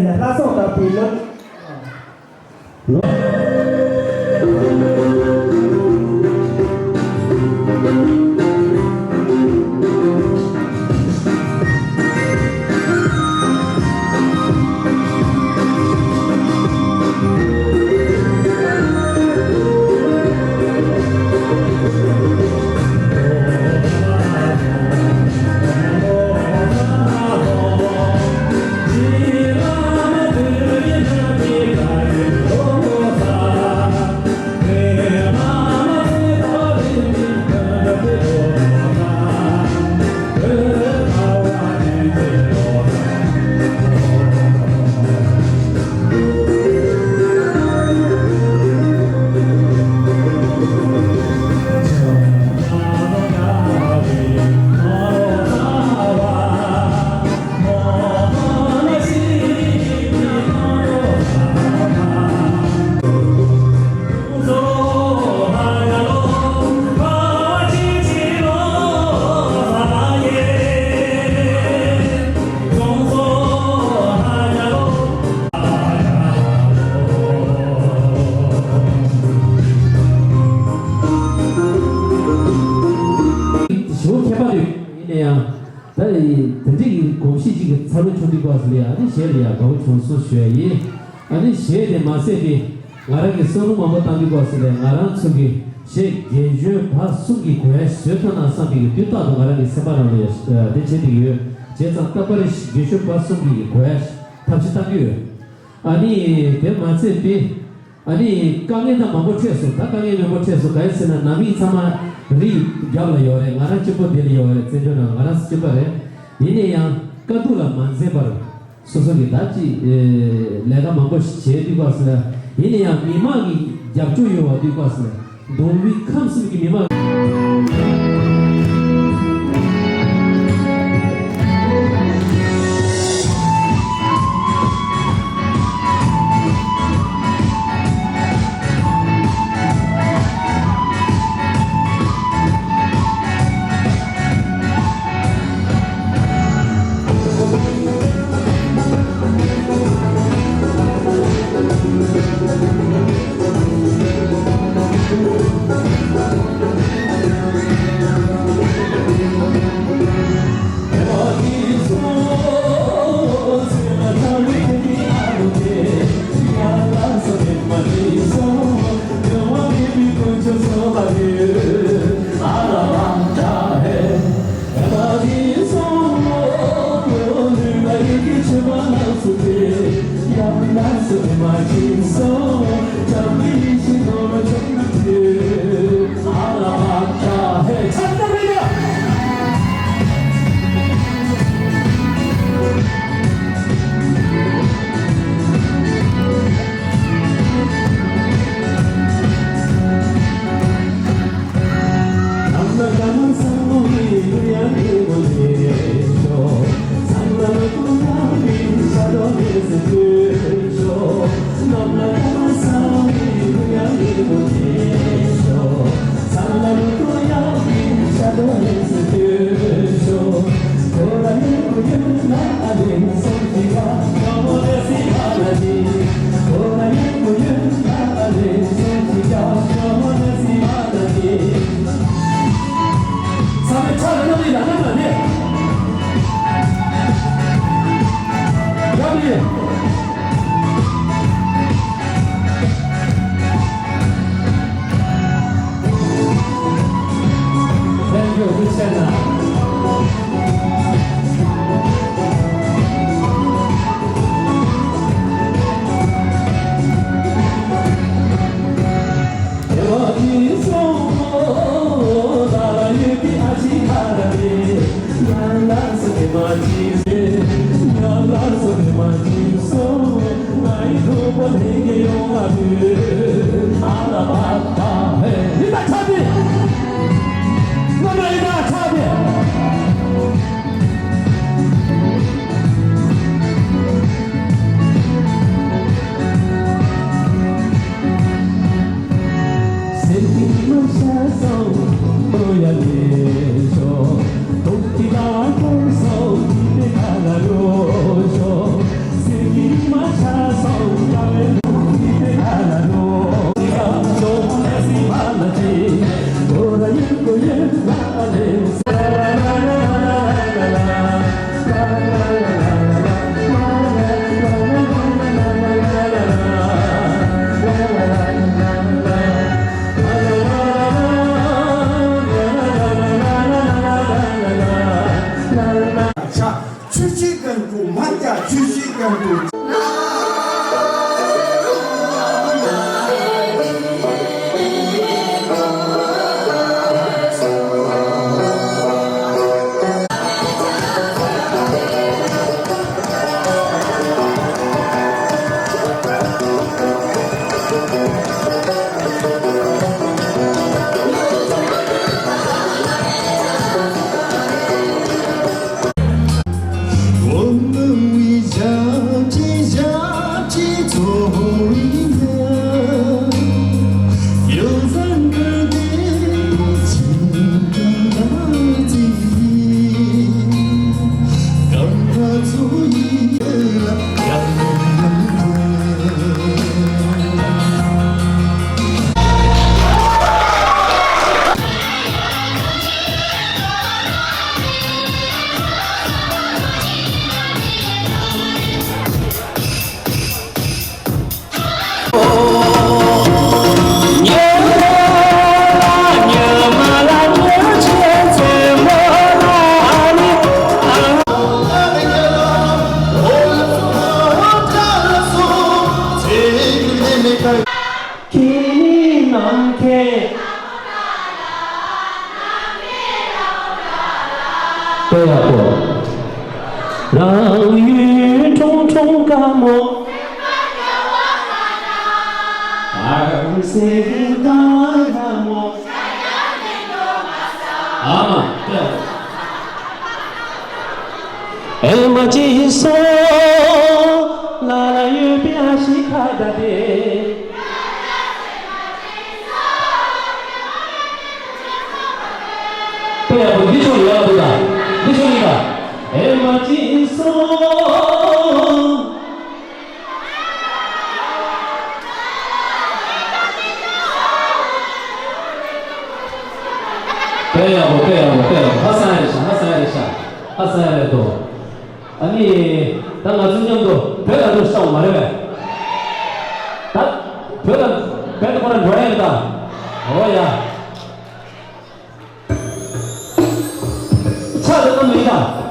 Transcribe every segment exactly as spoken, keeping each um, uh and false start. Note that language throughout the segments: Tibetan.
ལྷ་སྲུང་དང་དེའི་ནང་། ཞེ་པོ་མཁས་པ་རེད། ཡིན་ན་ཡང་། ད་ཡིན་དེ་འདྲའི་གོམས་གཤིས་ཅིག་གི་འཚར་ལོངས་བྱུང་དུས་སྐབས་སུ་ལ་ཡ་ཨ་ནི་གཞས་ལ་ཡ་དགའ་པོ་བྱུང་སོང་ཞུ་ཡ་ཡིན། ཨ་ནི་གཞས་དེ་མ་ཟད་དེ་ང་རང་གིས་བསམ་བློ་མང་པོ་བཏང་དུས་སྐབས་སུ་ལ་ང་རང་ཚོ་གི་གཞས་རྒན་གཞོན་བར་གསུམ་གྱིས་གོ་ཡ་བཟོས་ཐུབ་ན་བསམ་པའི་དུས་རྟག་ཏུ་ང་རང་གི་སེམས་པ་ནང་ལ་ཡ་དེ་བྱེད་ཀྱི་ཡོད། བྱས་ཙང་རྟག་པར་རྒན་གཞོན་བར་གསུམ་གྱིས་གོ་ཡ་ཐབས་ཤེས་བཏང་གི་ཡོད། ཨ་ནི་དེ་མ་ཟད་དེ། ཨ་ནི་དཀའ་ངལ་ད་མང་པོ་འཕྲད་སོང་། ད་དཀའ་ངལ་མང་པོ་འཕྲད་སོང་། ག་རེ་ཟེར་ན་ནང་མི་ཚང་མ་རི་རྒྱབ་ལ་ཡོད་རེད། ང་རང་གཅིག་པོ་འདི་ལ་ཡོད་རེད། བཙན་བྱོལ་ནང་ང་རང་གཅིག་པ་རེད། ཡིན་ན་ཡང་དཀའ་སྡུག་ལ་མ་འཛེམས་པར་སོ་སོ་གི་ད་ཅི་ལས་ཀ་མང་པོ་ཞིག་བྱས་དུས་སྐབས་སུ་ལ་ཡིན་ན་ཡང་མི་མང་གི་རྒྱབ་སྐྱོར་ཡོད་པ་དུས་སྐབས་སུ་ལ། མདོ་དབུས་ཁམས་གསུམ་གྱི་མི་མང་། Thank you. Appreciate that. དཔེ་ཡག་པོ། རང་ཡུལ་ཁྲུང་ཁྲུང་དཀར་མོ། བར་སེང་དཀར་བ་ལྷ་མོ། ཨ་མ། དཔེ་ཡག་པོ། ཨེ་མ་ཅི་སོ། ལ་ལ་ཡོད་པའི་ཨ་ཤི་ཁ་ད་དེ། དཔེ་ཡག་པོ། འདི་ཆོ་ཡག་པོ་འདུག་ད། འདི་ཆོ་ཡིན་ད། ཨེ་མ་ཅི་སོ། དཔེ་ཡག་པོ། དཔེ་ཡག་པོ། དཔེ་ཡག་པོ། ཧ་སང་ཡ་རེད་ཤག་ཧ་སང་ཡ་རེད་ཤག་ཧ་སང་ཡ་རེད་འདུག་ཨ་ནི། ད་ང་ཚོ་མཉམ་དུ་བོད་ལ་འགྲོ་ཤག་མ་རེད་པས། ད་བོད་ལ་བོད་དུ་ཁོ་རང་འགྲོ་ཡ་རེད་ད། འོ་ཡ། ཕྱག་དེ་གནང་མི་ཡིན་ད།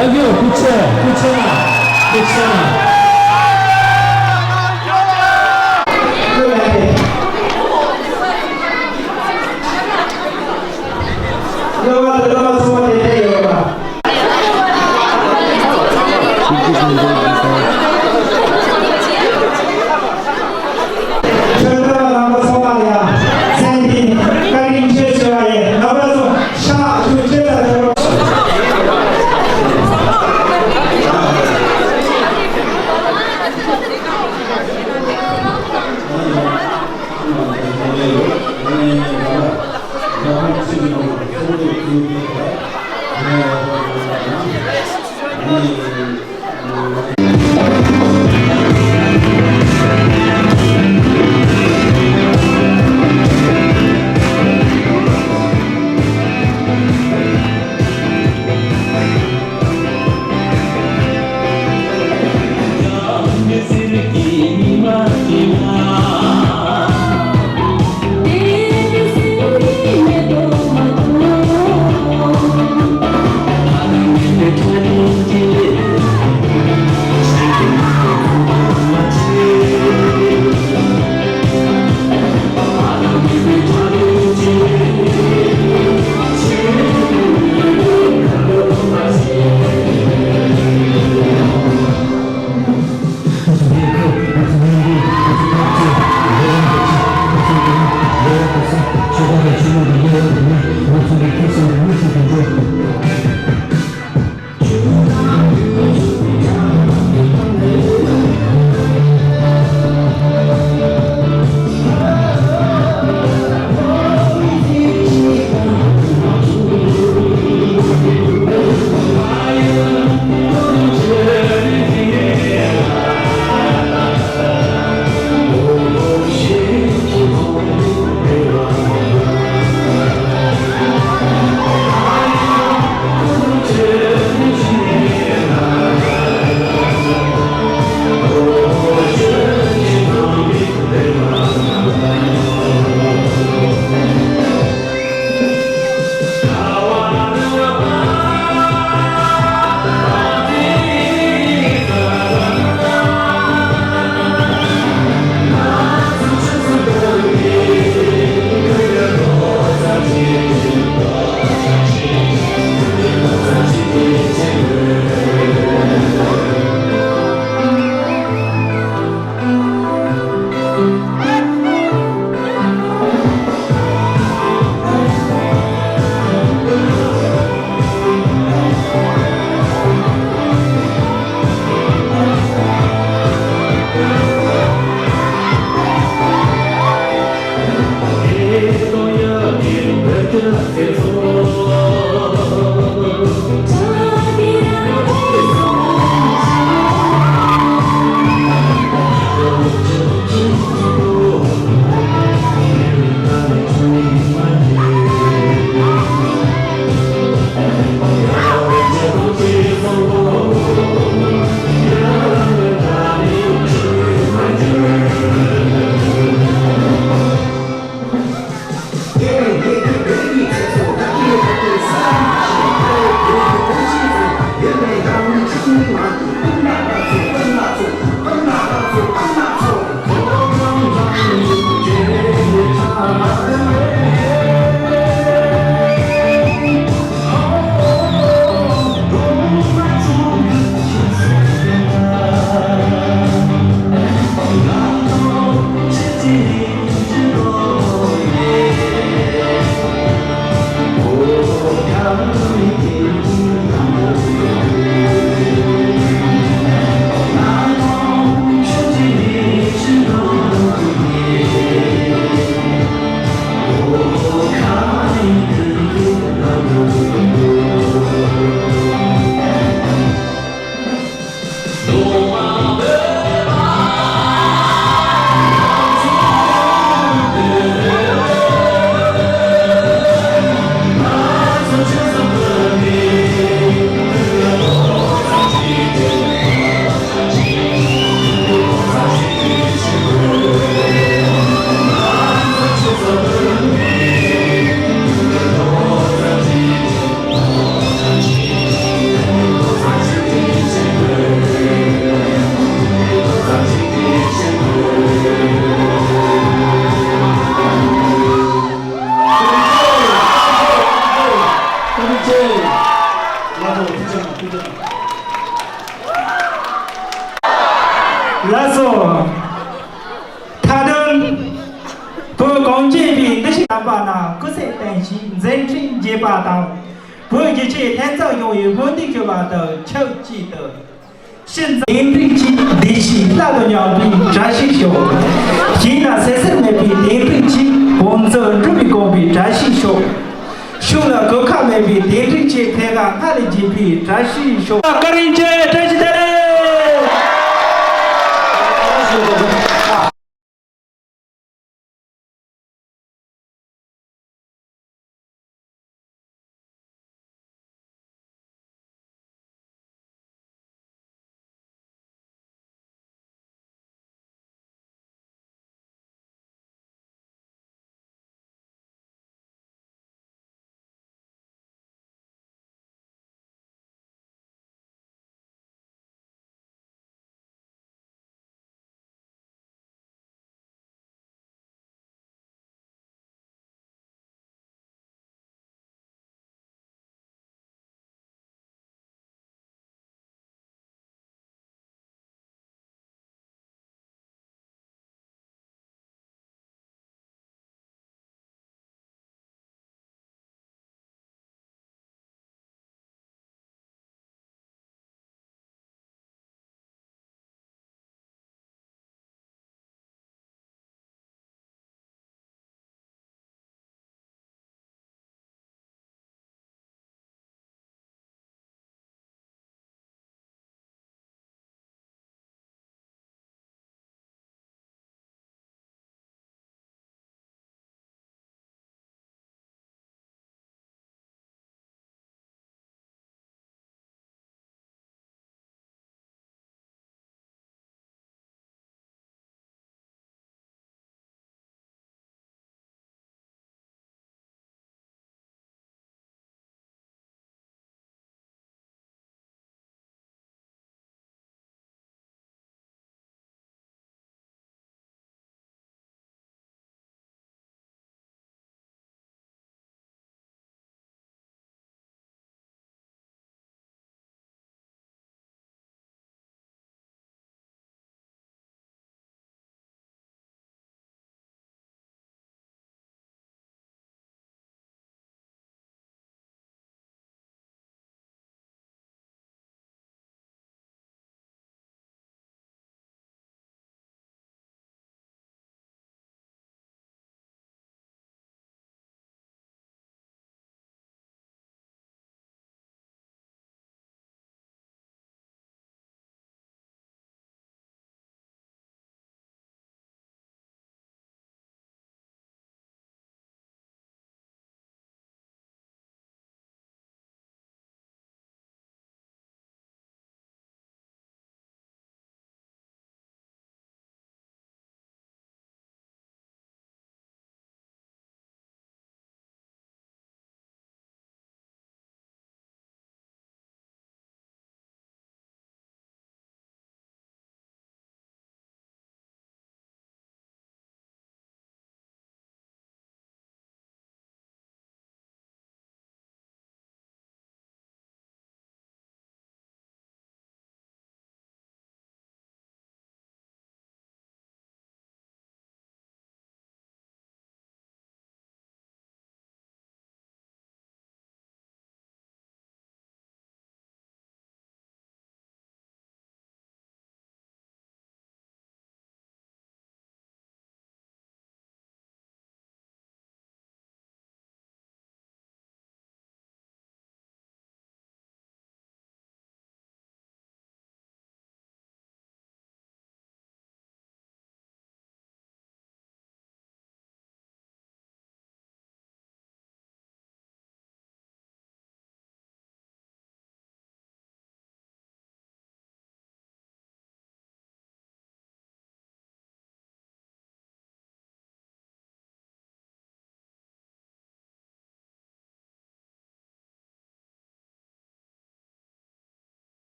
ཨ་ཡོ། སྐུ་ཆེ། སྐུ་ཆེ། སྐུ་ཆེ། སློབ་མ་དང་སློབ་མ་ཚོགས་པ་དེ་འདྲ་ཡོད་པ། ཆོས་གྲྭ་རྣམ་པ་ཚོ་ལ་ཡང་མཚན་ལྡན་བཀའ་དྲིན་ཆེ་ཞུ་བ་ཡིན། རྣམ་པ་ཚོ་ཕྱག་ཞུ་ཆེ་དང་། ལགས་སོ། ལགས་སོ། མཐའ་དོན། བོད་གངས་ཅན་པའི་འདུ་ཤེས་དམ་པ་རྣམས་སྐུ་ཚེ་བརྟན་ཞིང་མཛད་འཕྲིན་རྒྱས་པ་དང་། བོད་རྒྱལ་གཅེས་ལྷན་ཚོགས་ཡོངས་ཡོད་བོད་འདི་འཁྱུར་བ་དང་ཆབས་ཅིག་ཏུ། སྤྱི་ཚོགས་དེང་དུས་ཀྱི་བདེ་སྐྱིད་སླར་དུ་ཉམས་པའི་བཀྲ་ཤིས་ཤོག །གཞན་ལ་ཟད་སེམས་མེད་པའི་དེང་དུས་ཀྱི་ཕུན་ཚོགས་འགྲུབ་པའི་དགོངས་པའི་བཀྲ་ཤིས་ཤོག །ཕྱུགས་ལ་གོད་ཁ་མེད་པའི་དེང་དུས་ཀྱི་འཕེལ་ཁ་སྔར་ལས་རྒྱས་པའི་བཀྲ་ཤིས་ཤོག །བཀའ་དྲིན་ཆེ། བཀྲ་ཤིས་བདེ་ལེགས།